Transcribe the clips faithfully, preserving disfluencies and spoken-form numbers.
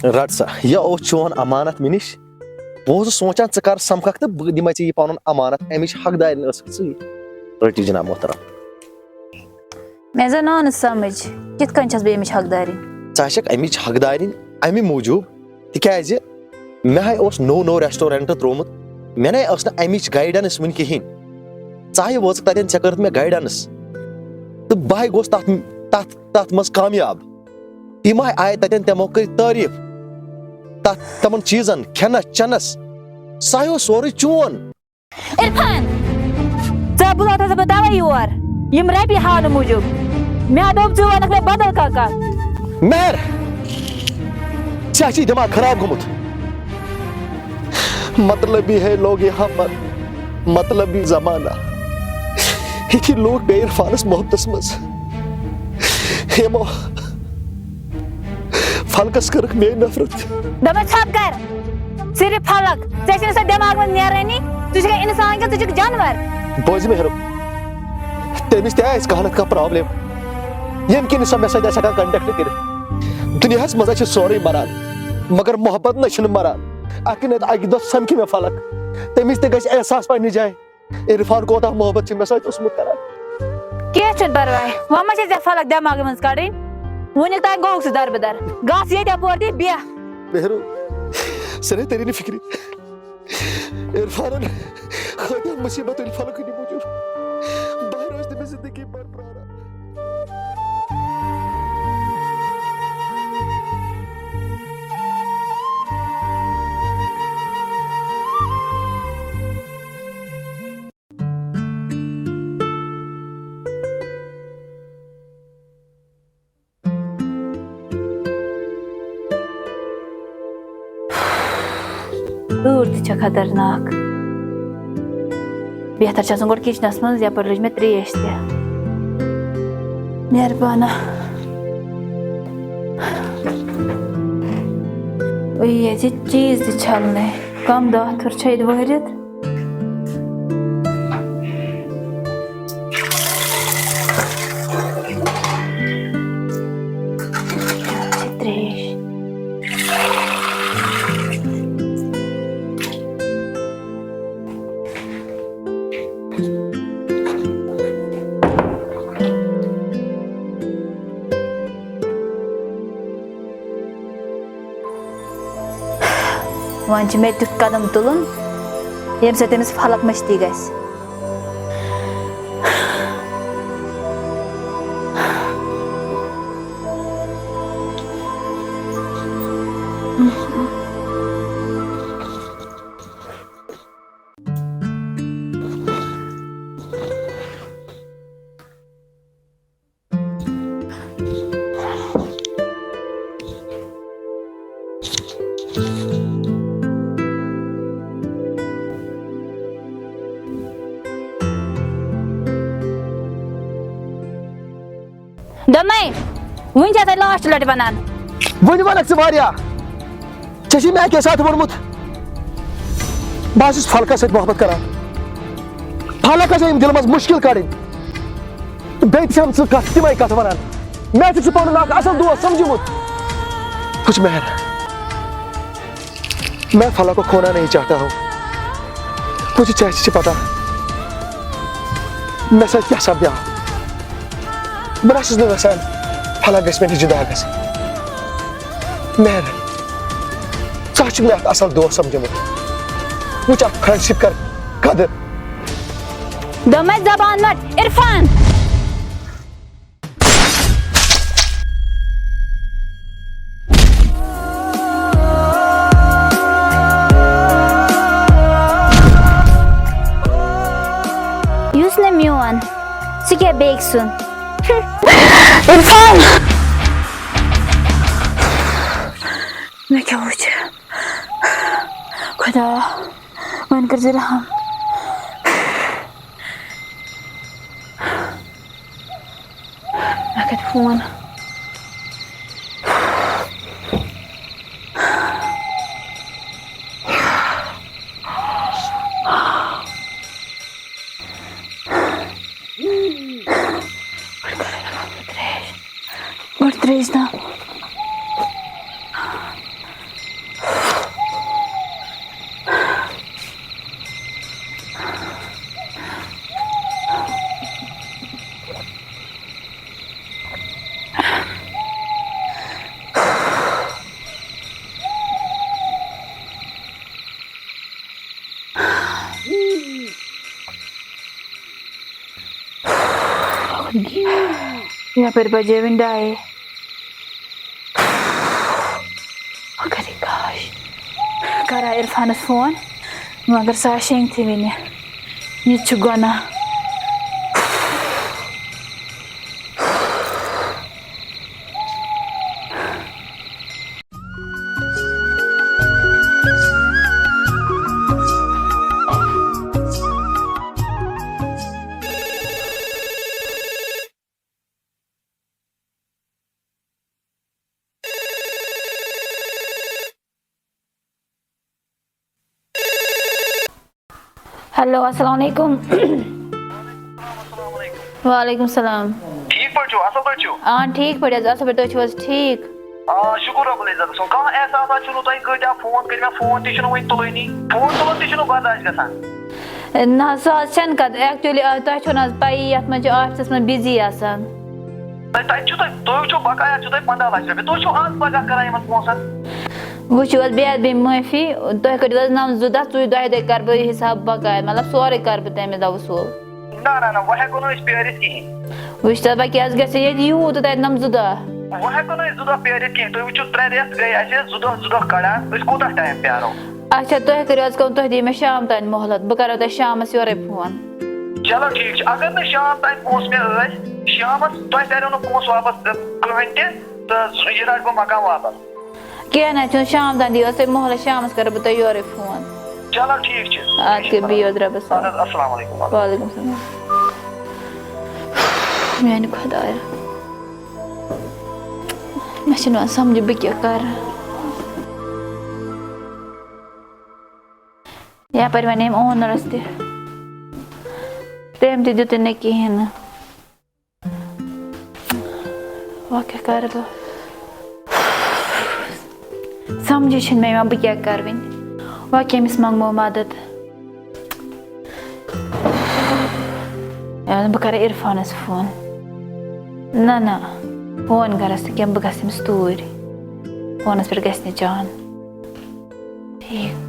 رٹ سا، یہِ اوس چون امانت مےٚ نِش۔ بہٕ اوسُس سونٛچان، ژٕ کر سمکھکھ تہٕ بہٕ دِمے ژےٚ یہِ پنُن امانت۔ امِچ حقدارین ٲسٕکھ ژٕے۔ رٔٹِو جناب محترم۔ مےٚ زن آو نہٕ سمجھ، کِتھ کٔنۍ چھس بہٕ امِچ حقدارین؟ ژٕ چھکھ امِچ حقدارین امہِ موٗجوٗب، تِکیازِ مےٚ ہاے اوس نوٚو نوٚو restaurant تروومُت، مےٚ نے ٲس نہٕ امِچ guidance وٕنہِ کِہیٖنۍ۔ ژٕ ہاے وٲژٕکھ تتٮ۪ن، ژےٚ کٔرٕتھ مےٚ guidance، تہٕ بہٕ ہاے گوس تتھ، تتھ، تتھ منٛز کامیاب۔ تِم ہاے آیہِ تتٮ۪ن، تِمو کٔرۍ تعریٖف تتھ، تِمن چیٖزن، کھٮ۪نس چٮ۪نس، سُہ ہاے اوس سورُے چون۔ عرفان، ژےٚ بُلاوتھس بہٕ توے یور، یِم رۄپیہِ ہاونہٕ موٗجوٗب۔ مےٚ دوٚپ، ژٕ وَنکھ مےٚ بدل کانٛہہ کَتھ۔ مہر، ژےٚ چھُے دٮ۪ماغ خراب گوٚمُت۔ مطلبی ہے لوگ یہاں پر، مطلبی زمانہ۔ یِتھی لوٗکھ گٔے عرفانس محبتس منٛز۔ یِمو فلکس کٔرٕکھ میٲنۍ نفرت۔ دوٚپمَے ژھۄپہٕ کر، صرف فلک۔ ژےٚ چھُنہٕ سا دٮ۪ماغ منٛز نیرٲنی؟ ژٕ چھُکھ اِنسان کِنہٕ ژٕ چھُکھ جانور؟ بوزِ مےٚ ہیوٚر، تٔمِس تہِ آسہِ کانٛہہ نتہٕ کانٛہہ problem، ییٚمہِ کِنۍ سۄ مےٚ سۭتۍ آسہِ ہٮ۪کان contact کٔرِتھ۔ دُنیاہس منٛز ہا چھِ سورُے مران، مگر محبت نہ چھُنہٕ مران۔ اکہِ نتہٕ اکہِ دۄہ سمکھِ مےٚ فلک، تٔمِس تہِ گژھِ احساس پننہِ جایہِ۔ عرفان کوتاہ محبت چھُ مےٚ سۭتۍ اوسمُت کران۔ کینٛہہ چھُنہٕ پرواے، وۄنۍ ما چھے ژےٚ فلک دٮ۪ماغہٕ منٛز کڑٕنۍ؟ وُنیُک تام گوٚوُکھ ژٕ دربٕدر۔ گژھ ییٚتہِ اپور تہِ بیٚہہ۔ مہرو، ژےٚ نے تری نہٕ فکرِ۔ عرفانن خٲطر مصیبت تُلۍ فلکہٕ نہِ موٗجوٗب۔ بہٕ روزٕ تٔمِس زندگی بھر پراران۔ تۭر تہِ چھےٚ خطرناک۔ بہتر چھےٚ آسان گۄڈٕ کچنس منٛز، یپٲرۍ لٔج مےٚ ترٛیش تہِ۔ مہربانہ۔ اوے، یہِ چیٖز تہِ چھلنَے۔ کم داہ تھُر چھےٚ ییٚتہِ وٲرِتھ۔ ترٛیش۔ وۄنۍ چھُ مےٚ تیُتھ قدم تُلُن، ییٚمہِ سۭتۍ تٔمِس فلک مٔشتی گژھِ۔ دوٚپمَے، وٕنۍ چھےٚ تۄہہِ last لَٹہِ وَنان۔ وٕنہِ وَنَکھ ژٕ واریاہ۔ ژےٚ چھُے مےٚ اَکے ساتہٕ ووٚنمُت، بہٕ حظ چھُس فلکَس سۭتۍ محبت کران۔ فلکَس چھےٚ یِم دِلہٕ منٛز مُشکِل کَڑٕنۍ۔ بیٚیہِ تہِ چھَم ژٕ کَتھ، تِمَے کَتھٕ وَنان۔ مےٚ ہسا چھُ پَنُن اَکھ اَصٕل دوست سَمجھمُت۔ وٕچھ مہر، میں فلک کو کھونا نہیں چاہتا ہوں۔ مجھے چاہے ژےٚ چھِ پَتہ، مےٚ سۭتۍ کیٛاہ سَپدیو۔ بہٕ نہ چھُس نہٕ یَژھان فلک گژھِ مےٚ نِش جُدا گژھٕنۍ۔ مہر، ژٕ ہا چھُکھ مےٚ اَکھ اَصٕل دوست سَمجھمُت۔ وٕچھ، اَتھ friendship کر قدٕر۔ دوٚپمَے زبان مَٹ، عرفان۔ یُس نہٕ میون، سُہ کیٛاہ بیٚکہِ سُنٛد؟ عرفان! مےٚ کیٛاہ وٕچھ؟ خۄدایا، وۄنۍ کٔرۍ زِ رحم۔ مےٚ کَتہِ فون؟ گۄڈٕ کَرو مےٚ ترٛیش۔ گۄڈٕ ترٛیش دام۔ یپٲرۍ بجے وۄنۍ ڈاے۔ مگر یہِ کاش، کرا عرفانس فون، مگر سُہ آسہِ شیٚنگتھٕے وٕنہِ۔ یہِ تہِ چھُ گۄناہ۔ ہیلو، السلام علیکم۔ وعلیکم السلام۔ ٹھیٖک پٲٹھۍ چھِو؟ اَصٕل پٲٹھۍ چھِو؟ آ، ٹھیٖک پٲٹھۍ حظ، اَصٕل پٲٹھۍ۔ تُہۍ چھِو حظ ٹھیٖک؟ آ، شُکُر رۄبُل عزتَس کُن۔ کانٛہہ احساسا چھُنہٕ تۄہہِ؟ کۭتیٛاہ فون کٔرۍ مےٚ، فون تہِ چھُنہٕ وٕنہِ تُلٲنی۔ فون تُلُن تہِ چھُنہٕ برداش گژھان۔ نہ حظ، سُہ حظ چھَنہٕ کَتھ۔ Actually، آ، تۄہہِ چھو نہٕ حظ پَیی، یَتھ منٛز چھِ آفِسَس منٛز busy آسان۔ تۄہہِ، تَتہِ چھُو تۄہہِ، تُہۍ وٕچھِو بقایا چھُو تۄہہِ پنٛداہ لَچھ رۄپیہِ۔ تُہۍ چھِو آز پگاہ کران یِمَن پونٛسَن۔ وٕچھِو حظ، بیٚیہِ حظ بیٚیہِ معٲفی، تۄہہِ کٔرِو حظ نَو زٕ دۄہ، ژٕے دۄیہِ دۄہہِ کَرٕ بہٕ یہِ حِساب بقایا، مطلب سورُے کَرٕ بہٕ تَمہِ دۄہ وصوٗل۔ نہ، نہ، نہ، وۄنۍ ہٮ۪کو نہٕ أسۍ پیٲرِتھ کِہیٖنۍ۔ وٕچھ سا، بہٕ کیٛاہ حظ گژھِ ییٚتہِ یوٗت تہٕ تَتہِ نَم زٕ دۄہ۔ وۄنۍ ہٮ۪کو نہٕ أسۍ زٕ دۄہ پیٲرِتھ کِہیٖنۍ۔ تُہۍ وٕچھِو، ترٛےٚ رٮ۪تھ گٔے اَسہِ زٕ دۄہ، زٕ دۄہ کَڑان، أسۍ کوٗتاہ ٹایم پیٛارو؟ اچھا، تُہۍ کٔرِو حظ کٲم، تُہۍ دِیِو مےٚ شام تام مۄہلت، بہٕ کَرو تۄہہِ شامَس یورَے فون۔ چلو ٹھیٖک چھُ، اگر نہٕ شام تام پونٛسہٕ مےٚ ٲسۍ، شامَس تۄہہِ تَریو نہٕ پونٛسہٕ واپَس کٕہٕنۍ تہِ، تہٕ یہِ رَٹہٕ بہٕ مکان واپَس۔ کینٛہہ نہ چھُنہٕ، شام تام دِیِو حظ تُہۍ مۄہلت، شامَس کَرو بہٕ تۄہہِ یورَے فون۔ چلو ٹھیٖک چھُ۔ اَدٕ کیٛاہ، بِہِو حظ رۄبَس حوالہٕ۔ اَدٕ حظ، السلام علیکم۔ وعلیکم السلام۔ میٛانہِ خۄدایا، مےٚ چھُنہٕ یِوان سَمجھ بہٕ کیٛاہ کَرٕ۔ یَپٲرۍ وَنے أمۍ اونرَس تہِ، تٔمۍ تہِ دیُتُن نہٕ کِہیٖنۍ نہٕ۔ وۄنۍ کیٛاہ کَرٕ بہٕ؟ سَمجھے چھُنہٕ مےٚ یِوان بہٕ کیٛاہ کَرٕ وۄنۍ۔ وۄنۍ کٔمِس منٛگہٕ بہٕ مَدَد؟ یا بہٕ کَرٕ عرفانَس فون۔ نہ، نہ، فون کَرَس نہٕ کینٛہہ، بہٕ گژھٕ أمِس توٗرۍ۔ فونَس پٮ۪ٹھ گژھِ نہٕ چان۔ ٹھیٖک۔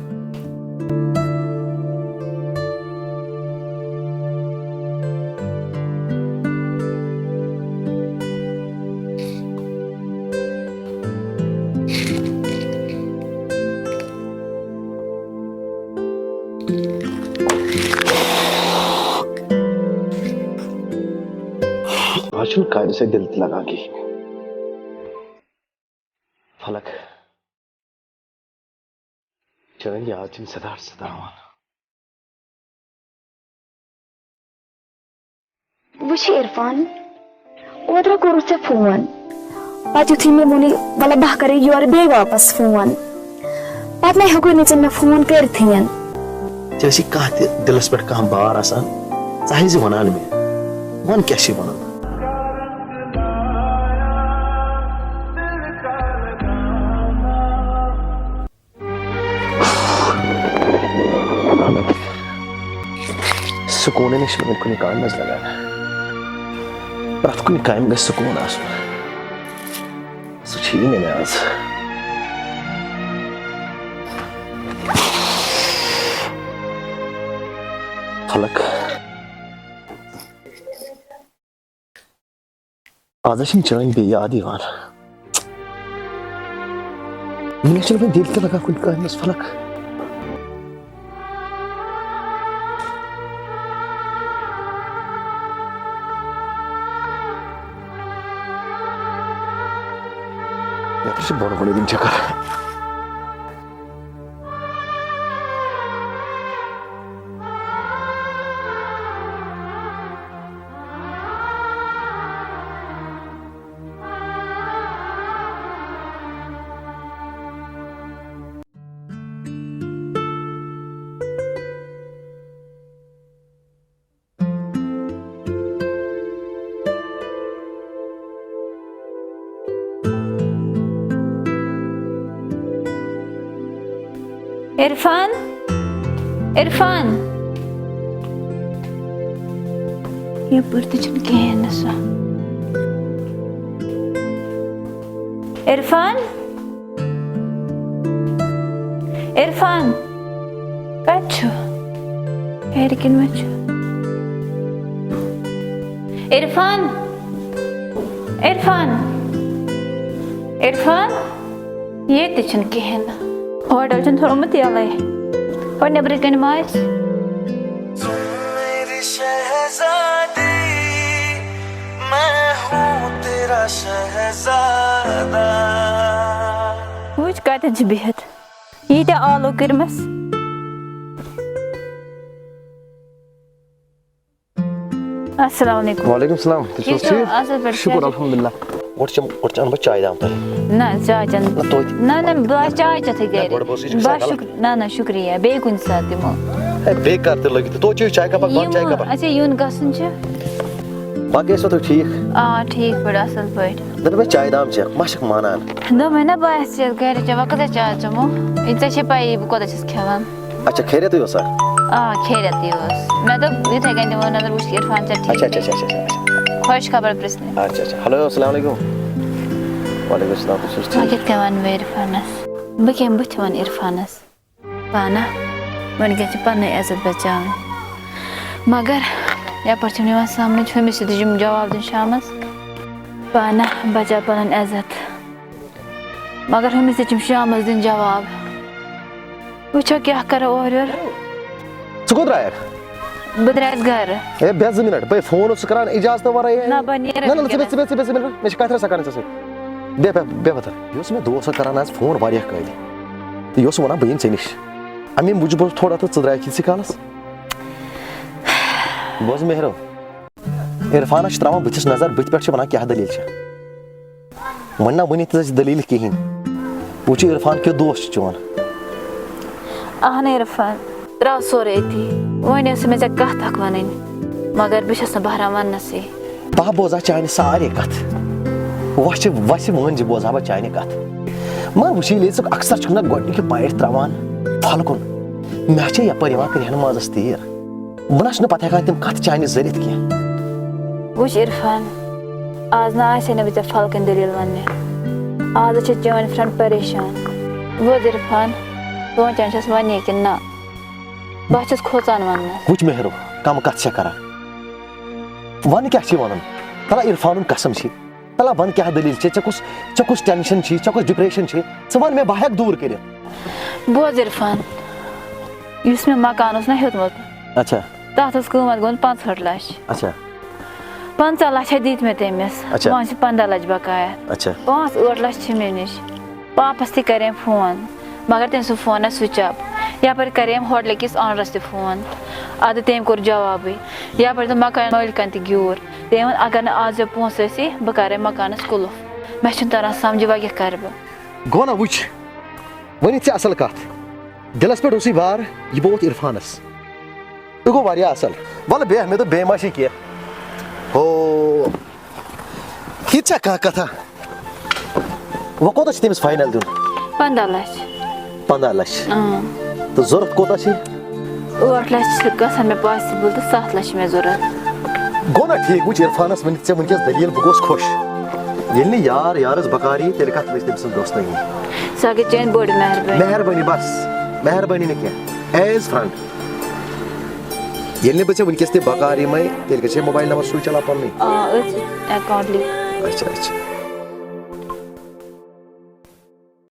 آز چھُنہٕ کامہِ سۭتۍ دِل تہِ لگان کِہیٖنۍ۔ فلک، چٲنۍ یاد چھِ مےٚ سداہ ستاوان۔ وٕچھ عرفان، اوترٕ کوٚرُتھ ژےٚ فون، پتہٕ یُتھُے مےٚ ووٚنُے، وَلہٕ بہٕ کَرے یورٕ بیٚیہِ واپس فون، پتہٕ نَے ہیوٚکُے نہٕ ژےٚ مےٚ فون کٔرتھٕے۔ ژےٚ ٲسی کانٛہہ تہِ دِلس پٮ۪ٹھ کانٛہہ بار آسان، ژٕ آسہِ زِ وَنان مےٚ، وَن کیٛاہ چھِ وَنُن۔ سکوٗنٕے نہٕ چھُنہٕ وۄنۍ کُنہِ کامہِ منٛز لگان۔ پرٛٮ۪تھ کُنہِ کامہِ گژھِ سکوٗن آسُن۔ سُہ چھُ یی نہٕ مےٚ آز۔ فلک۔ آز چھِنہٕ چٲنۍ بیٚیہِ یاد یِوان۔ مےٚ چھُنہٕ وۄنۍ دِل تہِ لگان کُنہِ کامہِ منٛز، فلک۔ یَپٲرۍ چھِ بۄنہٕ کُن یِم چکر۔ عرفان، عرفان۔ یپٲرۍ تہِ چھُنہٕ کِہیٖنۍ نہٕ سُہ۔ عرفان، عرفان، کَتہِ چھُ؟ ہیٚرِ کِنۍ ما چھُ؟ عرفان۔ عرفان، عرفان، ییٚتہِ چھُنہٕ کِہیٖنۍ نہٕ۔ ہوٹل چھُنہٕ تھوٚومُت یَلَے۔ اور نیٚبرٕ کَنہِ ما آسہِ؟ میری شہزادی، میں ہوں تیرا شہزادہ۔ وٕچھ کَتٮ۪ن چھِ بِہِتھ۔ ییٖتیٛاہ آلو کٔرمَس۔ السلام علیکم۔ وعلیکم السلام۔ تُہۍ چھِو حظ ٹھیٖک چھِو؟ ٹھیٖک؟ اَصٕل پٲٹھۍ۔ شُکُر الحمدللہ۔ گۄڈٕ چٮ۪م-، گۄڈٕ چٮ۪مہٕ بہٕ چاے دام تۄہہِ۔ نہ، چاے چٮ۪نہٕ۔ نہ، توتہِ۔ نہ، نہ، بہٕ آسہٕ چاے چٮ۪تھٕے نہ، گرِ۔ گۄڈٕ بہٕ اوسُس یہِ بہٕ سایکل۔ شُکر-، نہ، نہ، شُکریہ۔ بیٚیہِ کُنہِ ساتہٕ دِمو۔ ہے، بیٚیہِ کر تہِ لٲگِو تُہۍ۔ توتہِ چیٚیِو چاے کپا، بنٛد چاے یِمو، کپا۔ اچھا، یُن گژھُن چھُ۔ باقٕے ٲسوا تُہۍ ٹھیٖک؟ آ، ٹھیٖک پٲٹھۍ، اَصٕل پٲٹھۍ۔ دَپے مےٚ چاے دام چٮ۪کھ، ما چھَکھ مانان؟ دوٚپمَے نہ، بہٕ آسہٕ یَتھ گرِ چٮ۪وان، کۭژاہ چاے چٮ۪مو؟ ژےٚ چھے پَیی بہٕ کوتاہ چھَس کھٮ۪وان۔ اچھا، خیریتٕے اوسا؟ آ، خیریتٕے اوس۔ مےٚ دوٚپ، یِتھَے کَنۍ دِمو نظر، وٕچھ عرفان چھا ٹھیٖک اچھا، اچھا، پٲٹھۍ۔ اچھا، اچھا، اچھا۔ خۄش خبر پرٛژھنہِ۔ اچھا، اچھا۔ ہیلو، السلام علیکم۔ وعلیکم السلام، تُہۍ چھِو حظ وۄنۍ ٹھیٖک؟ کِتھ کٔنۍ وَنہٕ بہٕ عرفانَس؟ بہٕ کَمہِ بٕتھِ وَنہٕ عرفانَس؟ پانہ، وۄنۍ گژھِ پَنٕنۍ عزت بچاوٕنۍ۔ مگر یَپٲرۍ چھُم یِوان سَمجھ، ہُمِس تہِ چھُم جواب دیُن شامَس۔ پانہ، بچاو پَنُن عزت۔ مگر ہُمِس تہِ چھُم شامَس دیُن جواب۔ وٕچھو کیٛاہ کَرو اورٕ یورٕ۔ ژٕ کوٚت درٛایَکھ؟ بہٕ درٛایَس گَرٕ۔ ہے، بیٚہہ زٕ مِنَٹ، بہٕ فون اوسُس کَران اِجازتہٕ وَرٲے۔ نہ، بہٕ نیرٕ نہ، نہ، ژٕ بیٚہہ، وٕنکیٚنَس۔ ژٕ بیٚہہ، ژٕ بیٚہہ، ژٕ بیٚہہ، مےٚ چھِ کَتھ رَژھا کَرٕنۍ ژےٚ سۭتۍ۔ بیٚہہ، بیٚہہ، بیٚہہ پَتھَر۔ یہِ اوس مےٚ دوس اَکھ کَران آز فون واریاہ کٲلۍ۔ تہٕ یہِ اوس وَنان، بہٕ یِمہٕ ژےٚ نِش۔ اَمے موٗجوٗب اوس تھوڑا تہٕ ژٕ درٛایَکھ ییٖتِسٕے کالَس۔ بوز مہرو، عرفانَس چھِ ترٛاوان بٕتھِس نظر، بٕتھِ پٮ۪ٹھ چھِ وَنان، کیٛاہ دٔلیٖل چھےٚ؟ وۄنۍ نہ ؤنِتھ تہِ دٔلیٖل کِہیٖنۍ۔ وۄنۍ چھُ عرفان کیُتھ دوس چھُ چون۔ اَہَن عرفان، ترٛاو سورُے أتی۔ وۄنۍ ٲسٕے مےٚ ژےٚ کَتھ اَکھ وَنٕنۍ، مگر بہٕ چھَس نہٕ بہران وَننَسٕے۔ بہٕ ہا بوزٕ ہا چانہِ سارے کتھٕ۔ وۄچھِ وۄچھِ وٲنۍ زِ بوزٕ ہا بہٕ چانہِ کتھٕ۔ مگر وٕچھ، ییٚلہِ ژٕ اکثر چھُکھ نہ گۄڈنِکہِ پایٹ تراوان پھۄلہٕ کُن، مےٚ چھےٚ یپٲرۍ یِوان کرٛیٚہنہٕ مازس تیٖر۔ بہٕ نہ چھُس نہٕ پتہٕ ہٮ۪کان تِم کتھٕ چانہِ زٔرِتھ کینٛہہ۔ وٕچھ عرفان، آز نہ آسہِ ہے نہٕ بہٕ ژےٚ پھۄلہٕ کٕنۍ دٔلیٖل وننہِ۔ آز چھِ چٲنۍ فرینڈ پریشان۔ بوز عرفان، سونٛچان چھَس وَنے کِنہٕ نہ۔ بہٕ چھَس کھوژان وَننَس۔ وٕچھ مہرو، کَم کَتھ چھےٚ کَران۔ وَن کیٛاہ چھِ وَنُن؟ تَلہ عرفانُن قسم چھِ۔ تَلہ وَن کیٛاہ دٔلیٖل چھےٚ؟ ژےٚ کُس، ژےٚ کُس ٹٮ۪نشَن چھِ؟ ژےٚ کُس ڈِپرٛیشَن چھِ؟ ژٕ وَن مےٚ، بہٕ ہٮ۪کہٕ دوٗر کٔرِتھ۔ بوز عرفان، یُس مےٚ مکان اوس نہ ہیوٚتمُت، اچھا۔ تَتھ اوس قۭمَتھ گوٚمُت پانٛژھ ہٲٹھ لَچھ۔ اچھا۔ پنٛژاہ لَچھ ہے دِتۍ مےٚ تٔمِس۔ اچھا۔ وۄنۍ چھِ پنٛداہ لَچھ بقایا۔ اچھا۔ پانٛژھ ٲٹھ لَچھ چھِ مےٚ نِش۔ پاپَس تہِ کَریم فون، مگر تٔمۍ سُنٛد فون آسہِ سُوِچ آف۔ یَپٲرۍ کَریم ہوٹلہٕ کِس اونرَس تہِ فون، اَدٕ تٔمۍ کوٚر جوابٕے۔ یَپٲرۍ دوٚپ مکان مٲلکَن تہِ گیوٗر۔ تٔمۍ ووٚن، اگر نہٕ آز ژےٚ پونٛسہٕ ٲسی، بہٕ کَرے مکانَس قُلُف۔ مےٚ چھُنہٕ تَران سَمجھِ، وۄنۍ کیٛاہ کَرٕ بہٕ؟ گوٚو نہ، وٕچھ، وۄنۍ یہِ ژےٚ اَصٕل کَتھ۔ دِلَس پٮ۪ٹھ اوسُے بار، یہِ بوتھ عرفانَس۔ یہِ گوٚو واریاہ اَصٕل۔ وَلہٕ بیٚہہ، مےٚ دوٚپ بیٚیہِ ما چھِ کینٛہہ۔ ہو، یہِ تہِ چھا کانٛہہ کَتھا؟ وۄنۍ کوٗتاہ چھُ تٔمِس فاینل دیُن؟ پنٛداہ لَچھ۔ پنٛداہ لَچھ؟ اۭں۔ تہٕ ضوٚرَتھ کوٗتاہ چھِ؟ ٲٹھ لَچھ چھِ گژھان مےٚ پاسِبٕل تہٕ سَتھ لَچھ چھِ مےٚ ضوٚرَتھ۔ گوٚو نہ ٹھیٖک، وٕچھ عرفانَس ؤنِتھ ژےٚ وٕنکیٚس دٔلیٖل، بہٕ گوس خۄش۔ ییٚلہِ نہٕ یار یارَس بکار یی، تیٚلہِ کَتھ لٔج تٔمۍ سٕنٛز دوستٲنی؟ سۄ گٔے چٲنۍ بٔڑ مہربٲنی۔ مہربٲنی بَس، مہربٲنی نہٕ کینٛہہ، as friend۔ ییٚلہِ نہٕ بہٕ ژےٚ وٕنکیٚس تہِ بکار یِمے، تیٚلہِ گژھِ ہے موبایل نمبر سُے چلاو پننُے۔ آ، أتھۍ account link۔ اچھا، اچھا۔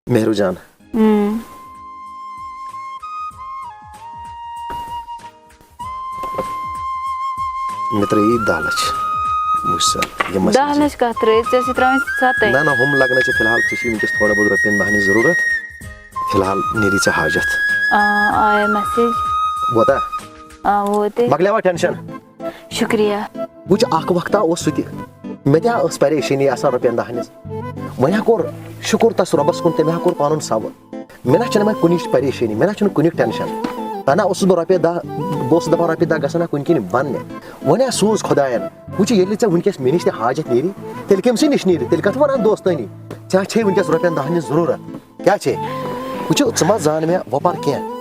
مہرو جان۔ اۭں۔ مےٚ ترٛٲیی دَہ لَچھ۔ وٕچھ سا، یِم ما دَہ چھِ لَچھ کَتھ ترٛٲیِتھ؟ ژےٚ ٲسۍ ترٛاوٕنۍ سَتَے۔ نہ، نہ، ہُم لَگنَے ژےٚ فی الحال، ژےٚ چھِ وٕنکیٚس تھوڑا بہت رۄپیَن دَہَن ہِنٛز ضروٗرت۔ فی الحال نیری ژےٚ حاجت۔ آ، آیا message۔ ووتا؟ آ، ووت۔ مۄکلیوا ٹینشن؟ شُکریہ۔ وٕچھ، اکھ وقتا اوس سُہ تہِ، مےٚ تہِ ہا ٲس پریشٲنی آسان رۄپین دہن ہٕنٛز۔ وۄنۍ ہا کوٚر شُکر تس رۄبس کُن، تٔمۍ ہا کوٚر پنُن صبر۔ مےٚ نہ چھنہٕ وۄنۍ کُنِچ پریشٲنی، مےٚ نہ چھُنہٕ کُنیُک ٹینشن۔ ہنا اوسُس بہٕ رۄپیہِ دہ، بہٕ اوسُس دپان رۄپیہِ دہ گژھن ہا کُنہِ کِنۍ بننہِ۔ وۄنۍ ہا سوٗز خۄداین۔ وٕچھ، ییٚلہِ نہٕ ژےٚ وٕنکیٚس مےٚ نِش تہِ حاجت نیری، تیٚلہِ کٔمۍ سٕے نِش نیرِ؟ تیٚلہِ کتھ ونان دوستٲنی؟ ژےٚ چھے وٕنکیٚس رۄپین دہن ہٕنٛز ضروٗرت۔ کیٛاہ چھے؟ وٕچھِو، ژٕ ما زان مےٚ وۄپار کینٛہہ۔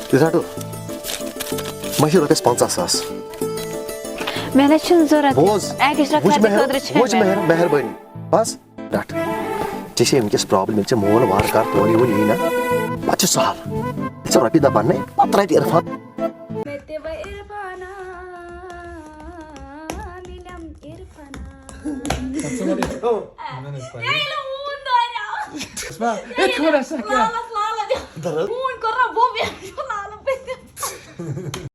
تُہۍ رَٹو۔ مےٚ چھِ رۄپیَس پنٛژاہ ساس۔ مےٚ نہ چھِنہٕ ضوٚرَتھ۔ بوز، اَکِچ رۄپیہِ وٕچھ مہر-، خٲطرٕ چھے وٕچھ مےٚ۔ مہر-، مہربٲنی۔ بَس۔ رَٹھ۔ ژےٚ چھے وٕنکیٚس problem، ییٚلہِ ژےٚ مول وارٕ کارٕ تورٕ یِوان یی نا، پَتہٕ چھُ سہل۔ ییٚلہِ رۄپیہِ دَہ بَننَے، پَتہٕ رَٹہِ عرفان۔ مےٚ تہِ وَ عرفانا، مِلٮ۪م عرفانا۔ ہے خبر آسہِ کیٛاہ۔ لالَس، لالَس۔ ہوٗن کوٚر نہ بوٚب، یہِ چھُ لالَس بٔتھِ۔